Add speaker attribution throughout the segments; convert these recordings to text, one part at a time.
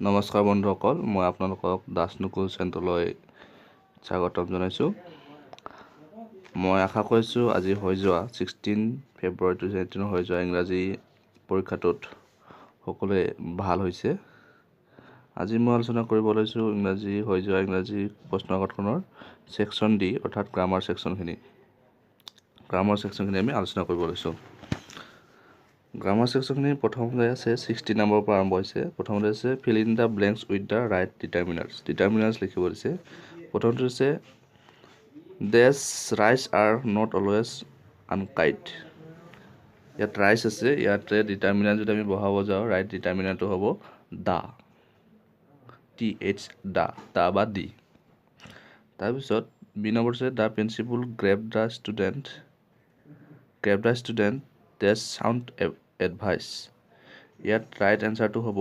Speaker 1: নমস্কাৰ বন্ধুসকল, মই আপোনালোকক দাস নুকুল চেণ্টাৰলৈ স্বাগতম জনাইছোঁ। মই আশা কৰিছোঁ আজি হৈ যোৱা 16 ফেব্ৰুৱাৰী 2018 হৈ যোৱা ইংৰাজী পৰীক্ষাটোত সকলোৱে ভাল হৈছে। আজি মই আলোচনা কৰিব লৈছোঁ ইংৰাজী হৈ যোৱা ইংৰাজী প্ৰশ্নকাকতখনৰ ছেকশ্যন ডি, অৰ্থাৎ গ্ৰামাৰ ছেকশ্যনখিনি। গ্ৰামাৰ ছেকশ্যনখিনি আমি আলোচনা কৰিব লৈছোঁ। গ্ৰামাৰ ছেকশ্যনখিনি প্ৰথমতে আছে 60 নম্বৰৰ পৰা আৰম্ভ হৈছে। প্ৰথমতে আছে "Fill in the blanks with the right determiners." Determiners লিখিব দিছে। প্ৰথমটো হৈছে "Dash rice are not always unkind." ইয়াত ৰাইচ আছে। ইয়াতে ডিটাৰমিনাৰ যদি আমি বহাব যাওঁ, ৰাইট ডিটাৰমিনাৰটো হ'ব the, T H, the, the বা দি। তাৰপিছত বি নম্বৰ আছে "The principal gave the student dash sound advice." ইয়াত ৰাইট এনচাৰটো হ'ব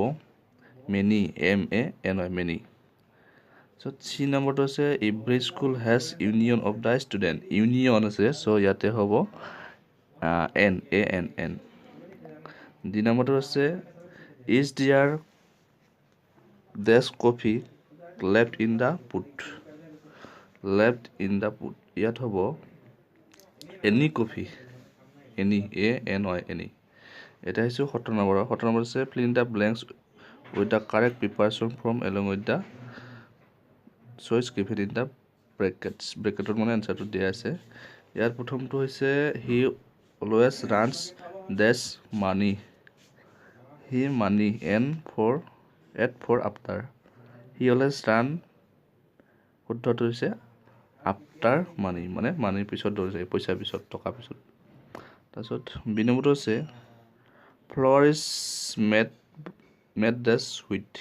Speaker 1: many, M A N Y, many. So' C নম্বৰটো আছে "Every school has union of the student." Union আছে, চ' ইয়াতে হ'ব an, A N, an. D নম্বৰটো আছে "Is there dash coffee left in the pot?" Left in the pot, ইয়াত হ'ব any coffee, any, A N Y, any. এতিয়া আহিছোঁ 17 number. 17 number আছে "Fill in the blanks with the correct preposition form along with the choice given in the brackets." ব্ৰেকেটত মানে এনচাৰটো দিয়া আছে। ইয়াত প্ৰথমটো হৈছে "He always runs dash money." He money, N for, at for, after. He always run, শুদ্ধটো হৈছে after মানি, মানে মানিৰ পিছত দৌৰিছে, পইচাৰ পিছত, টকাৰ পিছত। তাৰপিছত বি নম্বৰটো আছে "Flour is made dash wheat."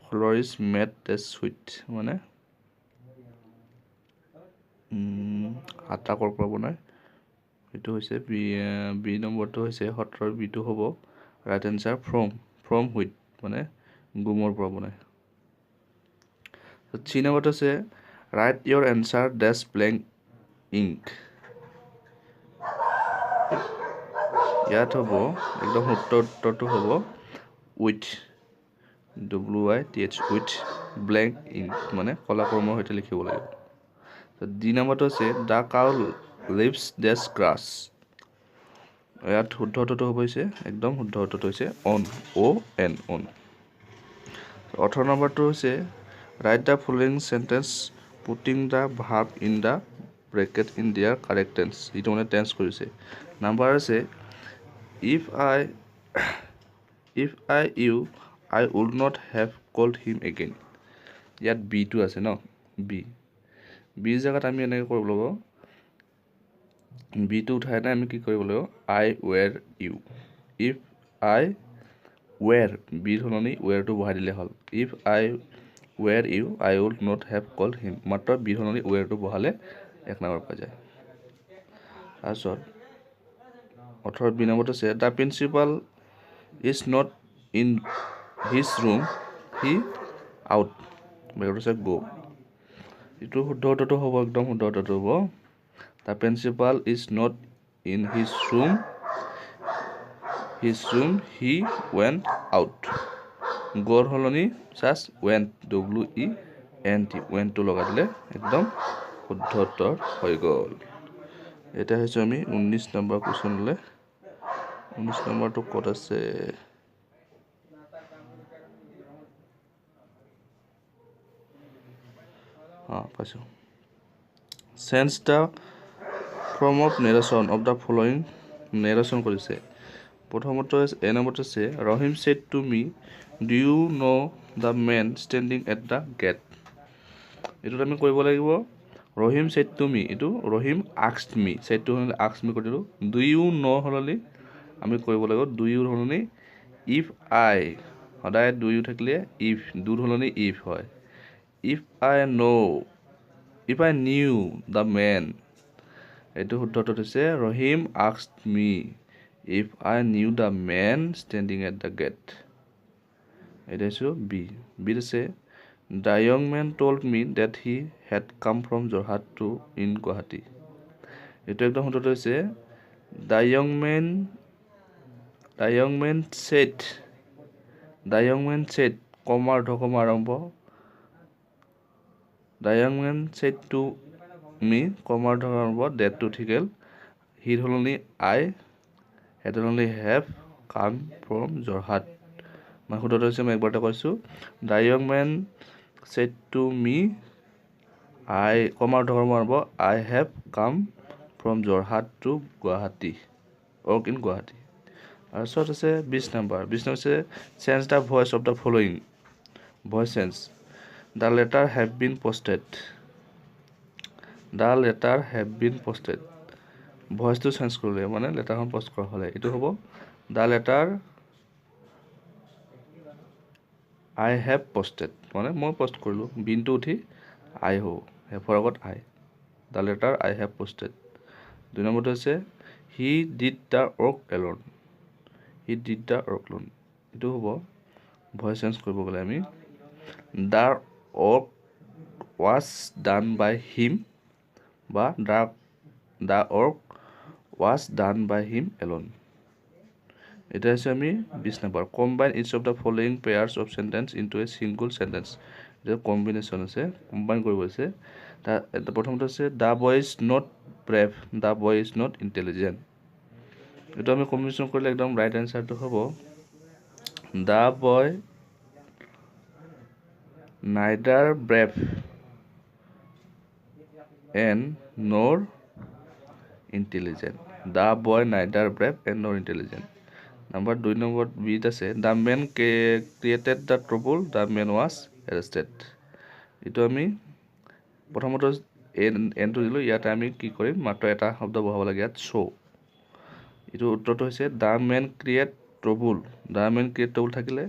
Speaker 1: Flour is made dash wheat মানে আটা ক'ৰ পৰা বনায়? সেইটো হৈছে বি। বি নম্বৰটো হৈছে 17ৰ বিটো হ'ব right answer from wheat, মানে গহোমৰ পৰা বনায়। চি নম্বৰটো আছে "Write your answer dash blank ink." ইয়াত হ'ব একদম শুদ্ধ উত্তৰটো হ'ব with, W I T H, with blank ink, মানে কলা কলমৰ সৈতে লিখিব লাগিব। ডি নম্বৰটো আছে "The cow lives dash grass." ইয়াত শুদ্ধ উত্তৰটো হ'ব হৈছে, একদম শুদ্ধ উত্তৰটো হৈছে অন, অ' এন, অন। 18 নম্বৰটো হৈছে "Write the following sentence putting the verb in the bracket in their correct tense." যিটো মানে টেন্স কৰিছে। নাম্বাৰ আছে "If I you, I would not have called him again." ইয়াত বিটো আছে ন? বি, বিৰ জেগাত আমি এনেকৈ কৰিব লাগিব। বিটো উঠাই নাই, আমি কি কৰিব লাগিব? I were you, if I were, বিৰ সলনি ৱেৰটো বহাই দিলে হ'ল। "If I were you, I would not have called him." মাত্ৰ বিৰ সলনি ৱেৰটো বহালে এক নম্বৰ পাই যায়। তাৰপিছত 18 বি নম্বৰত আছে "The principal is not in his room, he out." বেগত আছে গ'। এইটো শুদ্ধ উত্তৰটো হ'ব, একদম শুদ্ধ উত্তৰটো হ'ব "The principal is not in his room, he went out." গ'ৰ সলনি just went, W E N T, ৱেণ্টটো লগাই দিলে একদম শুদ্ধ উত্তৰ হৈ গ'ল। এতিয়া আহিছোঁ আমি 19 নম্বৰ কুৱেশ্যনলৈ। 19 নম্বৰটো ক'ত আছে? অঁ, পাইছোঁ। "Change the form of narration of the following." Narration কৰিছে। প্ৰথমতে এ নম্বৰটো আছে "Rahim said to me, 'Do you know the man standing at the gate?'" এইটোত আমি কৰিব লাগিব "Rahim said to me", এইটো "Rahim asked me"। ছেডটো হ'লে আস্কড মি কৰি দিলোঁ। Do you ন' সলনি আমি কৰিব লাগিব do ইউৰ সলনি if আই। সদায় do U থাকিলে if, ডুৰ সলনি if হয়। If I know, if I knew the man. এইটো শুদ্ধটো হৈছে "Rahim asked me if I knew the man standing at the gate." এইটো হৈছে বি। বিত আছে "The young man told me that he had come from Jorhat to in Guwahati." এইটো একদম শুদ্ধটো হৈছে the young man said The young man said comma অৰ্ধ কমা আৰম্ভ, the young man said to me comma অৰ্ধ আৰম্ভ, ডেটটো উঠি গ'ল, হিৰ সলনি আই, হেডৰ সলনি have come from Jorhat. মই শুদ্ধটো হৈছে, মই একবাৰতে কৈছোঁ, the young man said to me I comma অৰ্ধ কমা আৰম্ভ, I have come from Jorhat to Guwahati, work in Guwahati. তাৰপিছত আছে 20 নম্বৰ। 20 নম্বৰ হৈছে change the voice of the following, voice change. The letter have been posted, the letter have been posted, ভইচটো change কৰিলে মানে লেটাৰখন post কৰা হ'লে এইটো হ'ব the letter I have posted, মানে মই পষ্ট কৰিলোঁ, বিনটো উঠি আই হ'ব, হেভৰ আগত I, the letter I have posted. 2 নম্বৰটো হৈছে he did the work alone, he did the work alone, এইটো হ'ব ভইচ চেঞ্জ কৰিব গ'লে আমি the work was done by him বা the work was done by him alone. এতিয়া হৈছে আমি 20 number. Combine each of the following pairs of sentence into a single sentence. এতিয়া কম্বিনেশ্যন আছে, কম্বাইন কৰিব হৈছে। প্ৰথমতে আছে the boy is not brave, the boy is not intelligent. এইটো আমি কম্বিনেশ্যন কৰিলে একদম ৰাইট এনচাৰটো হ'ব the boy neither brave and nor intelligent, the boy neither brave and nor intelligent. Number 2 number বিত আছে the man created the trouble, the man was arrested. এইটো আমি প্ৰথমতে এনটো দিলোঁ, ইয়াতে আমি কি কৰিম, মাত্ৰ এটা শব্দ বহাব লাগে ইয়াত, চ'। এইটো উত্তৰটো হৈছে the man create trouble, the man create trouble থাকিলে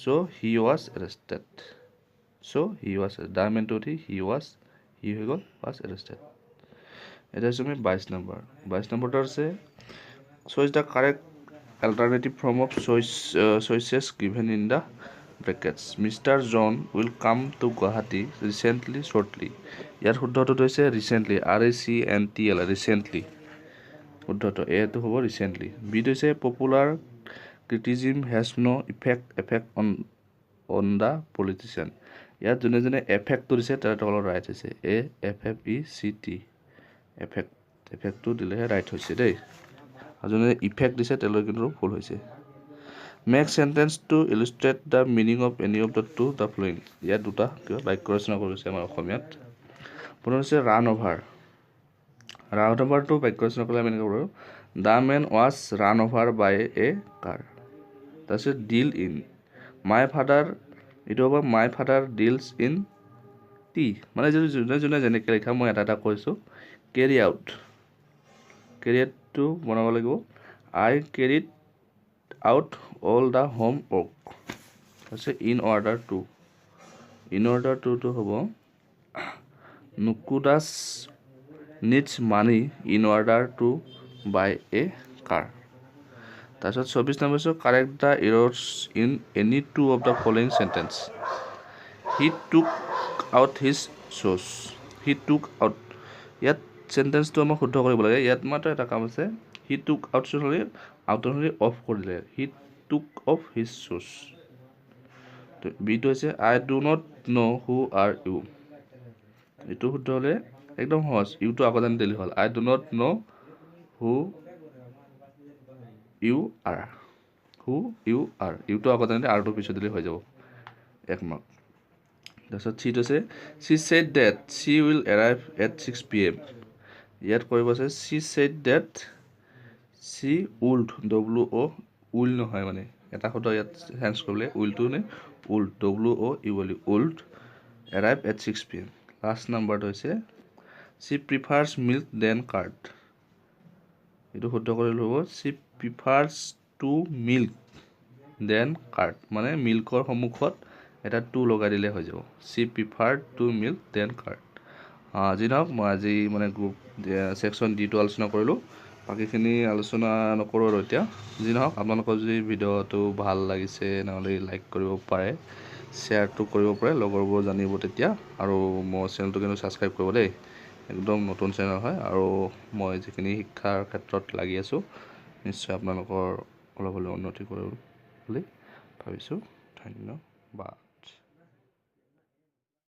Speaker 1: so he was arrested, so he was, the মেনটো উঠি হি ৱাজ, হি হৈ গ'ল ৱাজ এৰেষ্টেড। এতিয়া হৈছে আমি 22 নম্বৰ। 22 নম্বৰটো আছে choose the correct alternative form of choices given in the brackets. Mister John will come to Guwahati recently, shortly. ইয়াত শুদ্ধটো হৈছে recently, R A C N T L, recently শুদ্ধটো এটো হ'ব ৰিচেণ্টলি। বিটো হৈছে popular criticism has no effect on the politician. ইয়াত যোনে যোনে এফেক্টটো দিছে তেওঁলোকৰ ৰাইট হৈছে, A F F E C T, effect, এফেক্টটো দিলেহে ৰাইট হৈছে দেই। আৰু যোনে ইফেক্ট দিছে তেওঁলোকে কিন্তু ভুল হৈছে। Make sentence to illustrate the meaning of any of the two the following. ইয়াত দুটা কিবা বাক্য ৰচনা কৰিছে আমাৰ অসমীয়াত। প্ৰথম হৈছে ৰান অভাৰ, ৰান অভাৰটো বাক্য ৰচনা কৰিলে আমি এনেকৈ কৰোঁ, the man was run over by a car. তাৰপিছত ডিল ইন my father, এইটো হ'ব my father deals in tea, মানে যদি যোনে যোনে যেনেকৈ লিখা মই এটা এটা কৈছোঁ। কেৰি আউট, কেৰি আউটটো বনাব লাগিব, I carried out all the home work. তাৰপিছত in order to, in order টুটো হ'ব Nuku Das needs money in order to buy a car. তাৰপিছত 24 নম্বৰ হৈছে correct the errors in any two of the following sentence. He took out his shoes, he took out, ইয়াত চেণ্টেন্সটো আমাক শুদ্ধ কৰিব লাগে। ইয়াত মাত্ৰ এটা কাম আছে, হি টুক আউট শ্বুজ হ'লে আউটৰ হ'লে অফ কৰিলে, he took off his shoes. বিটো হৈছে I do not know who are you, এইটো শুদ্ধ হ'লে একদম সহজ, ইউটো আগত আনি দিলে হ'ল, I do not know who you are, who you are, ইউটো আগত আনিলে আৰটো পিছত দিলে হৈ যাব, 1 মাৰ্ক। তাৰপিছত চিটো আছে she said that she will arrive at 6 PM। ইয়াত কৰিব আছে she said that she would, W O will নহয়, মানে এটা শব্দ ইয়াত চেঞ্জ কৰিলে উইলটো নে would, W O U L would arrive at 6 PM। Last নাম্বাৰটো হৈছে she prefers milk than curd, এইটো শুদ্ধ কৰিলে হ'ব she prefers to milk than curd, মানে মিল্কৰ সন্মুখত এটা টু লগাই দিলে হৈ যাব, she prefer to milk than curd. যি নহওক মই আজি মানে গ্ৰুপ ছেকশ্যন ডিটো আলোচনা কৰিলোঁ, বাকীখিনি আলোচনা নকৰোঁ আৰু এতিয়া। যি নহওক আপোনালোকৰ যদি ভিডিঅ'টো ভাল লাগিছে নহ'লে লাইক কৰিব পাৰে, শ্বেয়াৰটো কৰিব পাৰে, লগৰবোৰ জানিব তেতিয়া। আৰু মোৰ চেনেলটো কিন্তু ছাবস্ক্ৰাইব কৰিব দেই, একদম নতুন চেনেল হয় আৰু মই যিখিনি শিক্ষাৰ ক্ষেত্ৰত লাগি আছোঁ নিশ্চয় আপোনালোকৰ অলপ হ'লেও উন্নতি কৰিব বুলি ভাবিছোঁ। ধন্যবাদ।